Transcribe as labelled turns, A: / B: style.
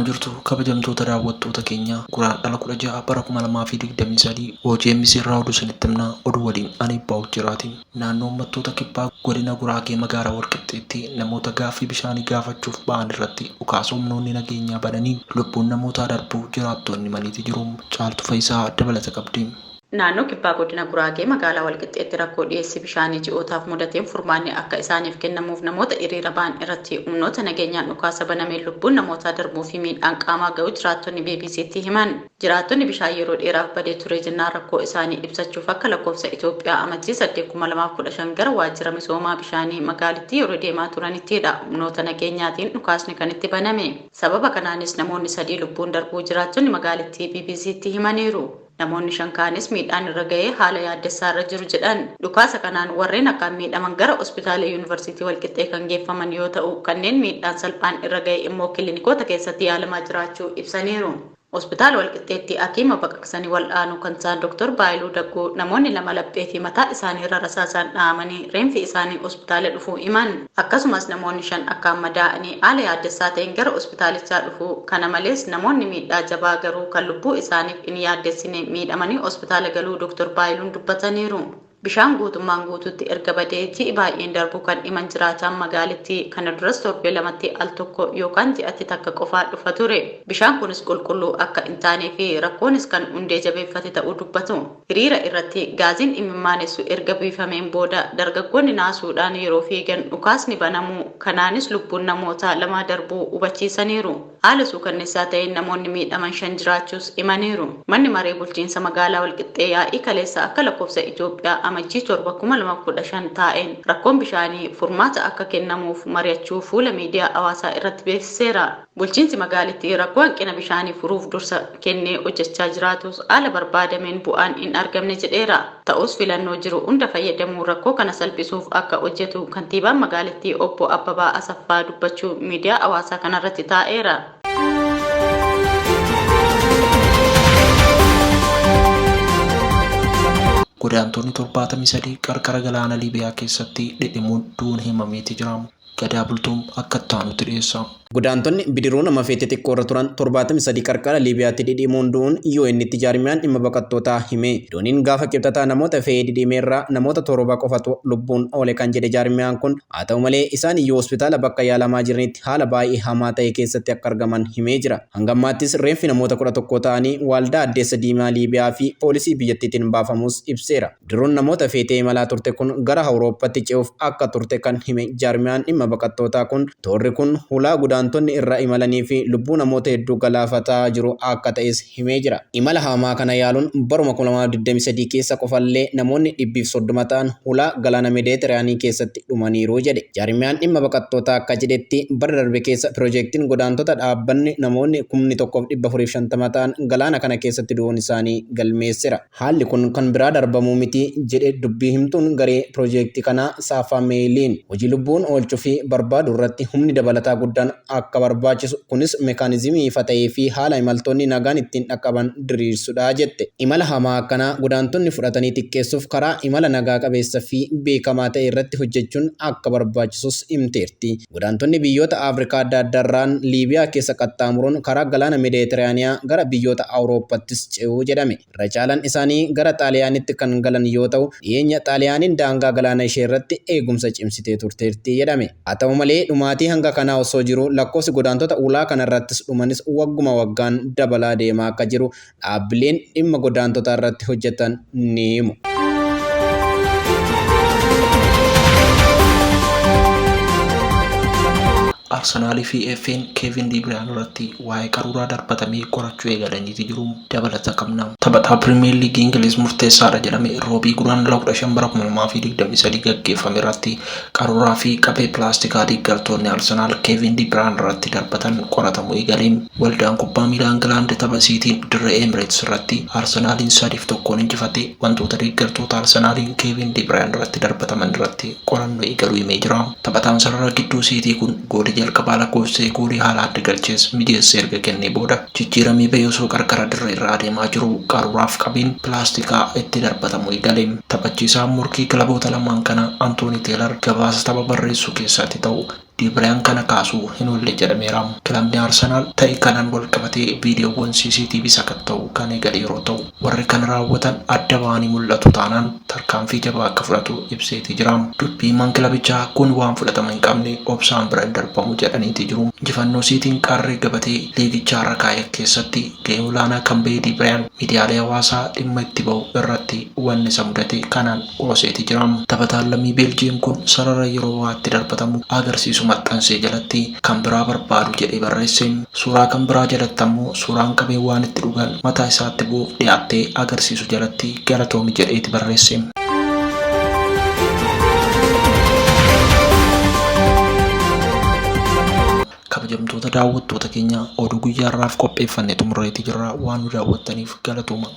A: Jirtu kabajamtoota daawwattoota keenyaa, Guraandhala 16 bara 2023 OGMC irraa oduu isinitti himnaa. Oduu waliin ani Ibbaa Jiraati. Naannoo uummattoota Kibbaa godina Guraagee magaalaa Walqixxeetti namoota gaaffii bishaanii gaafachuuf ba'an irratti dhukaasa humnoonni nageenyaa bananii lubbuun namootaa darbuu jiraattonni himaniiti jiru. Caaltu Fayisaa dabalata qabdi.
B: Naannoo Kibbaa godina Guraagee magaalaa Walqixxeetti rakkoo dhiyeessii bishaanii ji'ootaaf mudateen furmaanni akka isaaniif kennamuuf namoota hiriira ba'an irratti humnoota nageenyaan dhukaasa banameen lubbuun namootaa darbuu fi miidhaan qaamaa ga'uu jiraattonni BBCtti himan. Jiraattonni bishaan yeroo dheeraaf badee ture jennaan rakkoo isaanii ibsachuuf akka lakkoofsa Itoophiyaa Amajjii 8, 2015 gara waajjira misoomaa bishaanii magaalittii yeroo deemaa turanittidha humnoota nageenyaatiin dhukaasni kan itti baname. Sababa kanaanis namoonni 3 lubbuun darbuu jiraattonni magaalittii BBCtti himaniiru. Namoonni 5 kaanis miidhaan irra ga'ee haala yaaddessaa irra jiru jedhan. Dhukaasa kanaan warreen akkaan miidhaman gara hospitaala Yuunivarsiitii Walqixxee kan geeffaman yoo ta'u, kanneen miidhaan salphaan irra ga'e immoo kiliinikoota keessatti yaalamaa jiraachuu ibsaniiru. Hospitaala Walqixxeetti hakiima baqaqsanii wal'aanuu kan ta'an Dr. Baayiluu Dagguu namoonni 2 laphee fi mataa isaanii irra rasaasaan dhahamanii reenfi isaanii hospitaala dhufuu himan. Akkasumas namoonni 5 akkaan madaa'anii haala yaaddessaa ta'een gara hospitaalichaa dhufuu. Kana malees namoonni miidhaa jabaa garuu kan lubbuu isaaniif hin yaaddessine miidhamanii hospitaala galuu Dr. Baayiluun dubbataniiru. Bishaan guutummaan guutuutti erga badee ji'i baay'een darbuu kan himan jiraataan magaalittii, kana duras torbee lamatti al tokko yookaan ji'atti takka qofaa dhufa ture. Bishaan kunis qulqulluu akka hin taanee fi rakkoonis kan hundee jabeeffate ta'uu dubbatu. Hiriira irratti gaaziin imimmaanessu erga biifameen booda dargaggoonni naasuudhaan yeroo fiigan dhukaasni banamuu, kanaanis lubbuun namootaa 2 darbuu hubachiisaniiru. Haala suukanneessaa ta'een namoonni miidhaman 5 jiraachuus himaniiru. Manni maree bulchiinsa magaalaa Walqixxee yaa'ii kaleessa akka lakkoofsa Itoophiyaa Amajjii 7, 2015 taa'een rakkoon bishaanii furmaata akka kennamuuf mari'achuu fuula miidiyaa hawaasaa irratti beeksiseera. Bulchiinsi magaalittii rakkoo hanqina bishaanii furuuf dursa kennee hojjechaa jiraatus haala barbaadameen bu'aan hin argamne jedheera. Ta'us filannoo jiru hunda fayyadamuun rakkoo kana salphisuuf akka hojjetu kantiibaan magaalittii obbo Abbabaa Asaffaa dubbachuu miidiyaa hawaasaa kanarratti taa'eera.
A: Godaantonni 73 qarqara galaana Liibiyaa keessatti dhidhimuun du'uun himameeti jira. Gadaa Bultuum akka itti aanutti dhiyeessa.
C: Godaantonni bidiruu nama feete xiqqoorra turan 73 qarqara Liibiyaatti dhidhimuun du'uun UN'tti jaarmiyaan dhimma baqattootaa hime. Dooniin gaafa Kibxataa namoota fe'ee dhidhimeerraa namoota 7 qofatu lubbuun oole kan jedhe jaarmiyaan kun, haa ta'u malee isaan iyyuu hospitaala bakka yaalamaa jiranitti haala baay'ee hamaa ta'e keessatti akka argaman himee jira. Hanga ammaattis reenfi namoota 11 ta'anii Waaldaa Addeessa Diimaa Liibiyaa fi poolisii biyyattiitiin baafamuus ibseera. Bidiruun namoota feetee imalaa turte kun gara Awurooppatti ce'uuf akka turte kan hime jaarmiyaan dhimma baqattootaa kun, toorri kun hulaa godaantonni irra imalanii fi lubbuu namoota hedduu galaafataa jiru akka ta'es himee jira. Imala hamaa kana yaaluun baruma 2023 keessa qofallee namoonni dhibbiif 30 ta'an hulaa galaana Medeetiraanii keessatti dhumaniiru jedhe. Jaarmiyaan dhimma baqattootaa akka jedhetti, bara darbe keessa pirojeektiin godaantota dhaabbanni namoonni kumni 1 fi 450 ta'an galaana kana keessatti du'uun isaanii galmeessera. Haalli kun kan biraa darbamuu miti, jedhe dubbii himtuun garee pirojeektii kanaa Saafaa Meeyiliin. Hojii lubbuun oolchuu fi barbaaduu irratti humni dabalataa guddaan akka barbaachisu, kunis mekaanizimii ifa ta'ee fi haala imaltoonni nagaan ittiin dhaqqaban diriirsudha jette. Imala hamaa akkanaa godaantonni fudhatanii xiqqeessuuf karaa imala nagaa qabeessa fi beekamaa ta'e irratti hojjechuun akka barbaachisus himteerti. Godaantonni biyyoota Afrikaa adda addaarraan Liibiyaa keessa qaxxaamuruun karaa galaana Medeetiraaniyaa gara biyyoota Awurooppattis ce'u jedhame. Irra caalaan isaanii gara Xaaliyaanitti kan galan yoo ta'u, dhiyeenya Xaaliyaaniin daangaa galaana ishee irratti eegumsa cimsitee turteerti jedhame. Haa ta'u malee, dhumaatii hanga kanaa osoo jiruu lakkoofsi godaantota ulaa kanarrattis dhumanis wagguma waggaan dabalaa deemaa akka jiru dhaabbileen dhimma godaantotaa irratti hojjetan ni himu.
A: Arsenaalii fi FA'n Keevin De Bruyne irratti waa'ee qaruuraa darbatamee qorachuu eegalaniiti jiru. Dabalata qabna. Taphataa Pirimeer Liigii Ingiliz murteessaadha jedhame Roobii Guraandhala 15 bara 2023 gaggeeffame irratti qaruuraa fi qabee pilaastikaa deeggartoonni Arsenaal Keevin De Bruyne irratti darbatan qoratamuu eegale. Waldaan kubbaa miilaa Ingilaand tapha Siitiin dirree Emirates irratti Arsenaaliin 3-1 injifate wantoota deeggartoota Arsenaaliin Keevin De Bruyne irratti darbataman irratti qorannoo eegaluu himee jira. Taphataan sarara gidduu Siitii kun goolii jalqabaa lakkoofsee goolii Haalaand galchees mijeessee erga kennee booda jijjiiramee bahee osoo qarqara dirree irra adeemaa jiru qaruuraaf qabeen pilaastikaa itti darbatamuu eegale. Taphachiisaan morkii kilaboota lamaan kana Antoonii Teelar gabaasa tapha barreessuu keessatti ta'u Diibriyaan kana kaasuu hin oolle jedhameera. Kilabni Arsenaal ta'e kanaan wal qabatee viidiyoowwan CCTV sakatta'u kan eegale yeroo ta'u, warri kana raawwatan adda ba'anii mul'atu taanaan tarkaanfii jabaa akka fudhatu ibseetii jira. Dubbii himaan kilabichaa kun waan fudhatama hin qabne obsaan bira hin darbamu jedhaniiti jiru. Injifannoo Siitiin qarree gabatee liigichaa irra kaa'e keessatti gahee olaanaa kan ba'e Diibriyaan miidiyaalee hawaasaa dhimma itti ba'u irratti wanni isa mudate kanaan qooseeti jira. Taphataan lammii Beeljiyeem kun sarara yeroo waatti darbatamu agarsiisu maxxansee jalatti kan biraa barbaadu jedhee barreesse. Suuraa kan biraa jalatti ammoo suuraan qabee waan itti dhugan mataa isaatti bu'uuf dhiyaattee agarsiisu jalatti galatoomi jedheeti barreesse. Kabajamtoota daawwattoota keenya, oduu guyyaa har'aaf qopheeffanne xumurreetii jirra. Waan nu daawwattaniif galatooma.